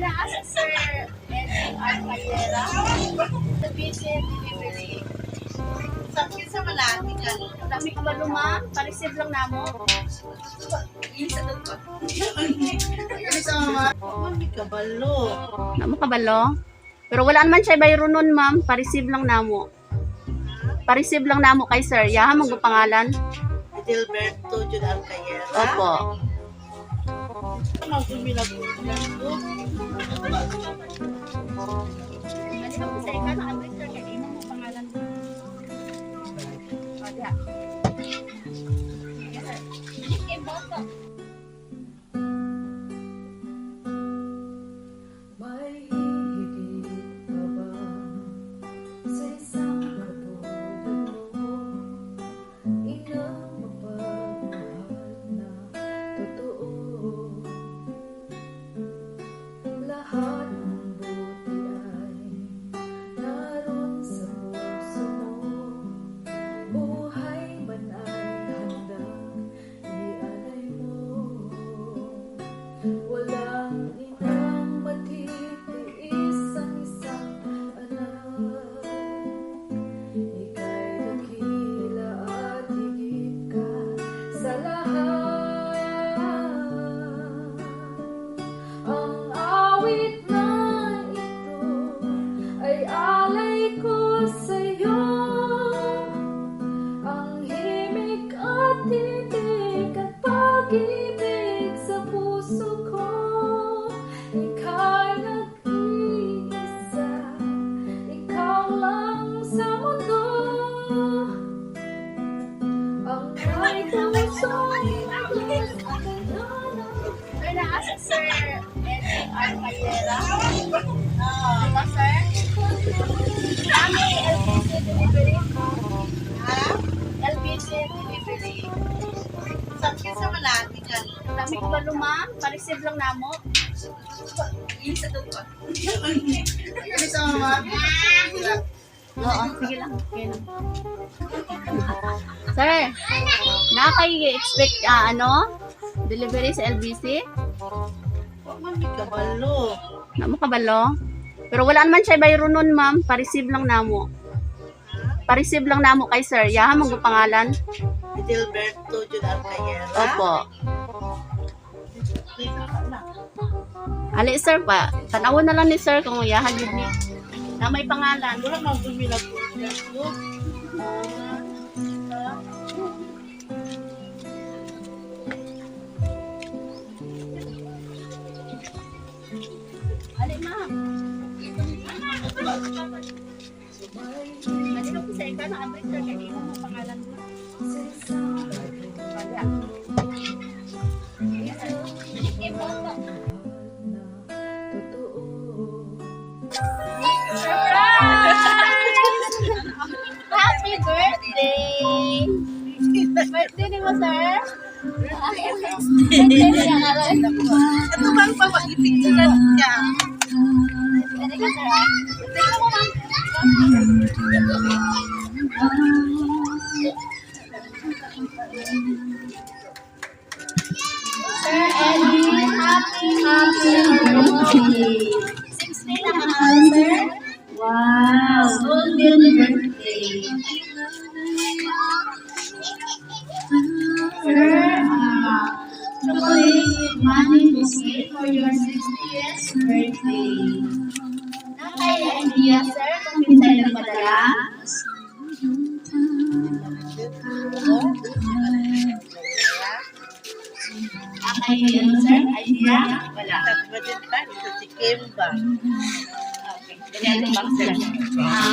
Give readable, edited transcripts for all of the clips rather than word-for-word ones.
Naa si Sir Eddie R. Cayera. The busy delivery. Sakit sa malaki ka. Dami ka ba luma? Pa-receive lang namo. Isa mama. Mami kabalo. Namo kabalo? Pero wala naman siya bayro nun, ma'am. Pa-receive lang namo. Pa-receive lang namo kay sir. Yaha mo pangalan. Gilberto Jun Alcayera. Opo. Magumila ko. May hihigit pa ba sa isang katulad mo? Inang mapagmahal na totoo. Lahat ng buti ay naroon sa puso mo. Buhay man ay handang ialay mo. Walang inang matitiis ang isang anak. Ika'y dakila at higit ka sa lahat. Ang awit na ito ay alay ko sa'yo. Ang himig at titik at pag-ibig sa puso ko. Ika'y nag-iisa, ikaw lang sa mundo. Ang may pusong Sir, naa si Sir Eddie R. Cayera. Diba, sir? Kami, LBC Delivery. LBC Delivery. Sakit sa malaki ka. Dami ka ba luma? Pa-receive lang namo. Isa mama. Oo, sige lang. Okay lang. Sir, na kayo expect ano? Delivery sa LBC? Mami kabalo. Namo kabalo? Pero wala naman siya bayro nun, ma'am. Pa-receive lang namo. Pa-receive lang namo kay sir. Yaha mo pangalan. Gilberto Jun Alcayera. Opo. Ali sir pa. Tanawon na lang ni sir kung yaha gyud ni. Na may pangalan. Wala magumila ko. Ali ma'am. Ali ko sa ikaw na abay sir kay imo mo pangalan mo. Happy birthday! Birthday ni mo, sir? Birthday niya karon. Ito bang pag-ipicturean niya? Pwede ka, sir, ah. Tingnan mo, ma'am. Sir Eddie, happy, happy birthday. 16 na ka na, sir? Wow, golden birthday. Sir, chocolate with money bouquet for your 60th birthday. Nakay idea, sir, kung kinsay nagpadala? Nakay, ano, sir, idea? Wala. Tagmadin pa sa si Kimba. Okay. Ganyan lang, sir.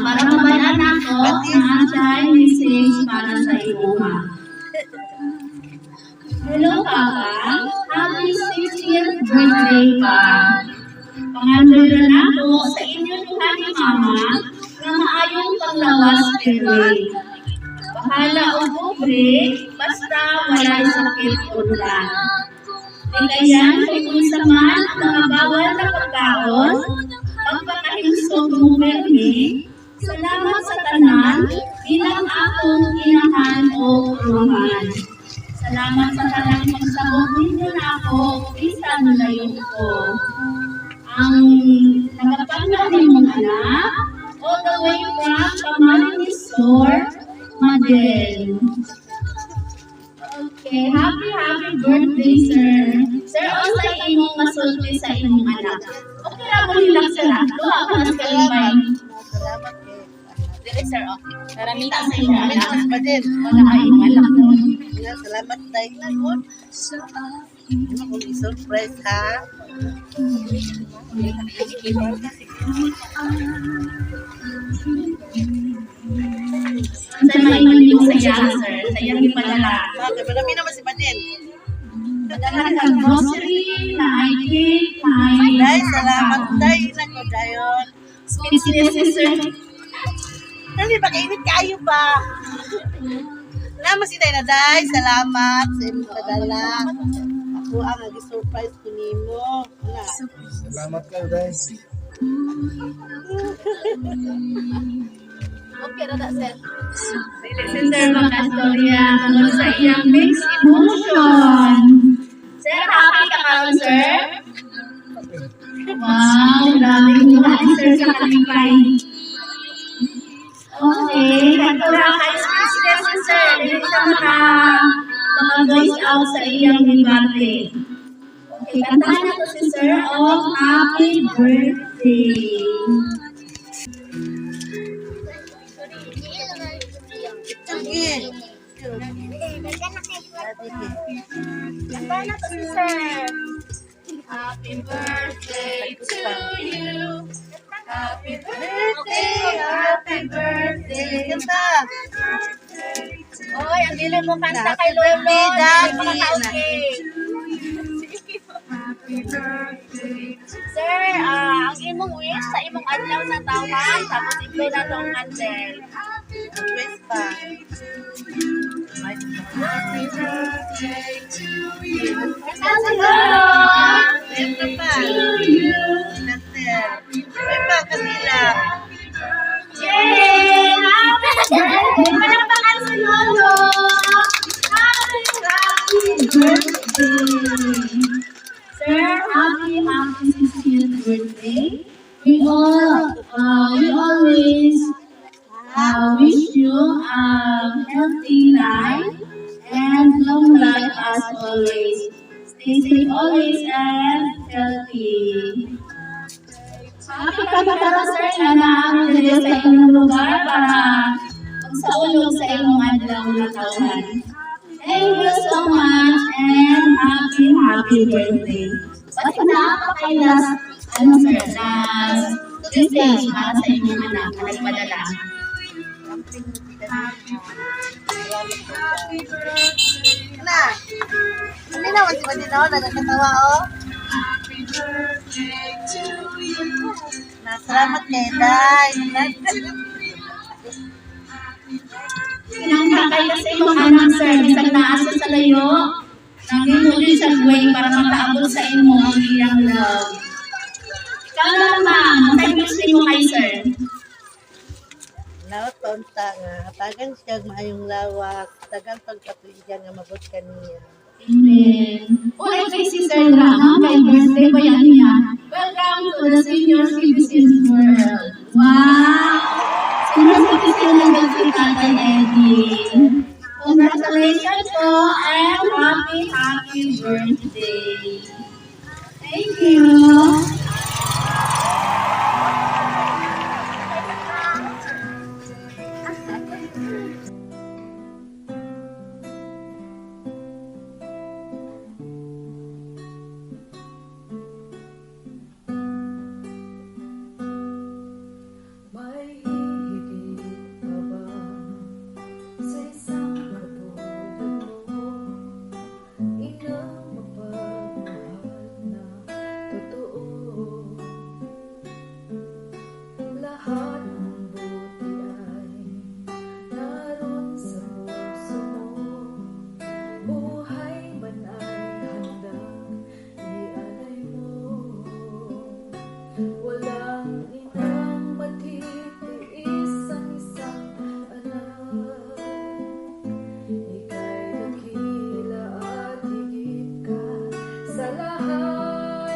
Para mabalaan ako, ang siya'y message para sa imuha. Hello, Papa. Happy 60th birthday pa. Pangandoy na ako sa inyo duha ni Mama nga maayong panglawas pirmi. Bahala og pobre, basta walay sakit unta. Likayan kung unsa man ang mga bawal na pagkaon, pagpakahinsog mo pirmi. Salamat sa tanan bilang akong inahan o uruhan. Salamat sa tanang pagsabot ninyo na ako, bisan layo ko. Ang nagapangga nimong anak, all the way from Camarines Sur, Madel. Okay, happy, happy birthday, sir. Sir, unsay imong masulti sa imong anak? Okay ra mo nila, sir, ah. Duha ka na sa kalipay. Salamat kay. Dili, sir, okay. Kita sa imong Amin anak. mas pa din. Wala ka imong anak. Nga, salamat tayo na good. Ano kung i-surprise ha? Unsay maingon nimo sa iya, sir? Sa iyang gipadala. Bakit? Marami naman si Badin. Padala ka grocery, na ay cake, na ay Day, salamat tayo na ko dayon. Speechless si sir. Dali ba kainit kayo ba? Salamat si Day na Day. Salamat sa imong padala. Ako ang nag-surprise ko nimo. Wala. Salamat kayo, guys. Okay ra sir. Si Sir makastorya tungod sa iyang mixed emotion. Sir, happy ka karon, sir? Wow, grabe yung mukha ni sir sa kalipay. Okay, nagtura kay speechless si sir. Dili siya maka voice out sa iyang debate. Okay, kantahan na to si sir of happy birthday. Sige. Kantahan na to si sir. Happy birthday to you. Happy birthday, happy birthday. Kanta. Oy, ang dili mo kanta kay Lolo. Birthday, Dili Daddy. makakauti. Sir, ang imong wish sa imong adlaw sa tawan, tapos i-blow na tong candle. Request pa. Kanta si Lolo. Siyempre pa. To you. Kanta. May pa kanila. Yay! Happy birthday! Palakpakan si Lolo! Happy, happy birthday! Sir, happy, happy 60th birthday. We always wish you a healthy life and long life as always. Stay safe always and healthy. Happy ka ba karon, sir, na naamo diri sa inyong lugar para magsaulog sa imong adlaw na tawhan. Thank you so much and happy, happy birthday. Basta naa pa kay last, ano sir, last message para sa inyong anak na nagpadala. Na. Ano naman si Badin oh, nagkakatawa oh. Na, salamat kay Day. Kinangka kayo sa imong anak, sir, bisag naa siya sa layo, nangimo din siya way para makaabot sa imo ang iyang love. Ikaw na ma'am, unsay wish nimo kay sir? Lawat paunta nga, hatagan siya og maayong lawak, tagan pagkatuigan nga mabot kaniya. Amen. Uy, kay si Sir Graham, kay birthday ba yan niya? Welcome to the senior citizens world. Wow! Senior citizen na daw si Tatay Eddie. Congratulations po and happy, happy birthday. Thank you. May hihigit pa ba sa isang katulad mo? Inang mapagmahal na totoo. Lahat ng buti ay naroon sa puso mo. Buhay man ay handang ialay mo. Walang inang matitiis ang isang anak. Ika'y dakila at higit ka sa lahat.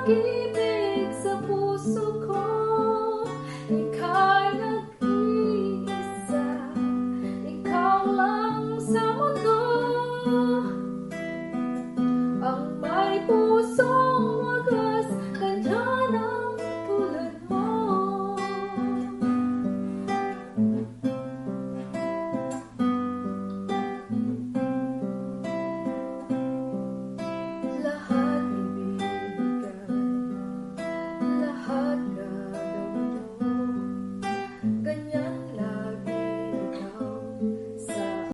Pag-ibig sa puso ko. Ika'y nag-iisa. Ikaw lang sa mundo ang may pusong